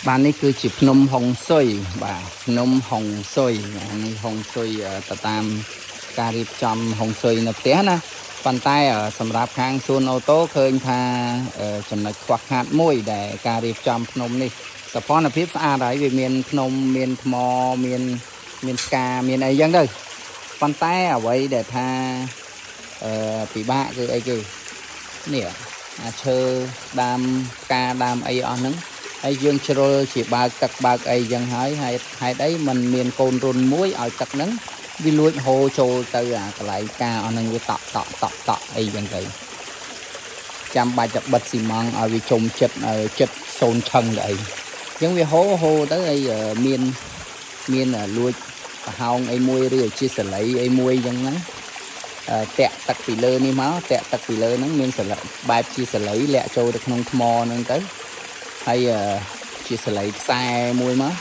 បាទនេះគឺជាភ្នំហុងស៊ុយបាទភ្នំហុងស៊ុយអានេះហុងស៊ុយទៅតាមការរៀបចំហុងស៊ុយនៅផ្ទះណាប៉ុន្តែសម្រាប់ខាងសួនអូតូឃើញថាចំណុចខ្វះខាតមួយដែលការរៀបចំភ្នំនេះសោភ័ណភាពស្អាតហើយវាមានភ្នំមានថ្មមានមានផ្កាមានអីចឹងទៅប៉ុន្តែអ្វីដែលថាពិបាកគឺអីគេនេះអាឈើដើមផ្កាដើមអីអស់ហ្នឹង ហើយយើងជ្រុលជាបើកទឹកបើកអីចឹងហើយហើយហេតុអីมันមានកូនរុនមួយឲ្យទឹកហ្នឹងវាលួចហូរចូលទៅអាកន្លែងការអស់ហ្នឹងវាតក់តក់តក់តក់អីចឹងទៅចាំបាច់តែបិទស៊ីម៉ង់ឲ្យវាជុំចិត្តឲ្យចិត្តសូនឆឹងទៅអីចឹងវាហូរហូរទៅអីមានមានលួចប្រហោងអីមួយឬជាសលៃអីមួយចឹងហ្នឹងតាក់ទឹកពីលើនេះមកតាក់ទឹកពីលើហ្នឹងមានសលបែបជាសលៃលាក់ចូលទៅក្នុងថ្មហ្នឹងទៅហើយជាសលៃខ្សែមួយមក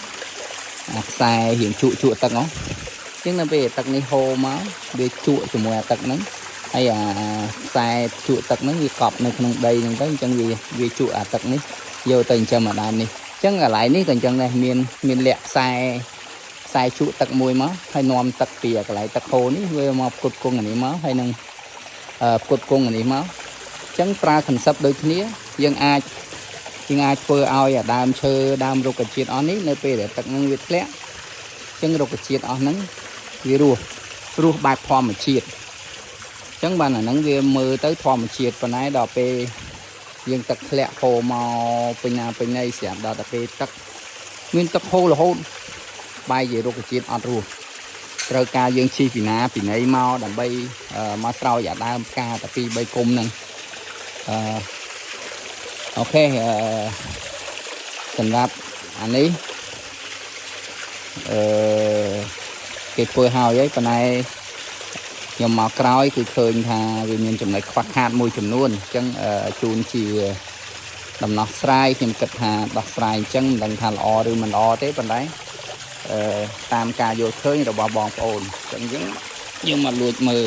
អាខ្សែរៀងជក់ជក់ទឹកហ៎អញ្ចឹងនៅពេលទឹកនេះហូរមកវាជក់ជាមួយអាទឹកហ្នឹងហើយអាខ្សែជក់ទឹកហ្នឹងវាកប់នៅក្នុងដីហ្នឹងទៅអញ្ចឹងវាវាជក់អាទឹកនេះយកទៅចិញ្ចឹមអាដើមនេះអញ្ចឹងកន្លែងនេះក៏អញ្ចឹងដែរមានមានលាក់ខ្សែខ្សែជក់ទឹកមួយមកហើយនាំទឹកពីកន្លែងទឹកហូរនេះវាមកផ្គត់ផ្គង់អានេះមកហើយនឹងផ្គត់ផ្គង់អានេះមកអញ្ចឹងប្រើ concept ដូចគ្នាយើងអាចយើងអាចធ្វើឲ្យអាដើមឈើដើមរុក្ខជាតិអស់នេះនៅពេលដែលទឹកនឹងវាធ្លាក់អញ្ចឹងរុក្ខជាតិអស់ហ្នឹងវារស់រស់បែបធម្មជាតិអញ្ចឹងបានអាហ្នឹងវាមើលទៅធម្មជាតិប៉ុន្តែដល់ពេលយើងទឹកធ្លាក់ហូរមកពេញណាពេញណីស្រាប់ដល់តែពេលទឹកមានទឹកហូររហូតបែរជារុក្ខជាតិអត់រស់ត្រូវការយើងជិះពីណាពីណីមកដើម្បីមកស្រោចអាដើមផ្កាតែពី3គុំហ្នឹងអឺ OK អឺសម្រាប់អានេះអឺគេធ្វើហើយហើយប៉ុន្តែខ្ញុំមកក្រោយគឺឃើញថាវាមានចំណុចខ្វះខាតមួយចំនួនអញ្ចឹងជូនជាដំណោះស្រាយខ្ញុំគិតថាដោះស្រាយអញ្ចឹងមិនដឹងថាល្អឬមិនល្អទេប៉ុន្តែអឺតាមការយល់ឃើញរបស់បងប្អូនអញ្ចឹងយើងយើងមកលួចមើល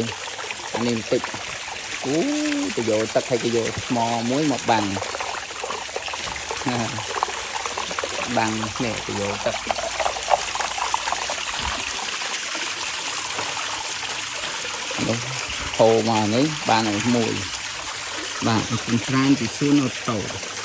អានេះបន្តិចអូទៅយកទឹកឲ្យគេយកថ្មមួយមកបាំង បាំងនេះទៅយកទឹកនេះហូរមកនេះបានឲ្យមួយបាទអរគុណច្រើនពីសួនអូតូ។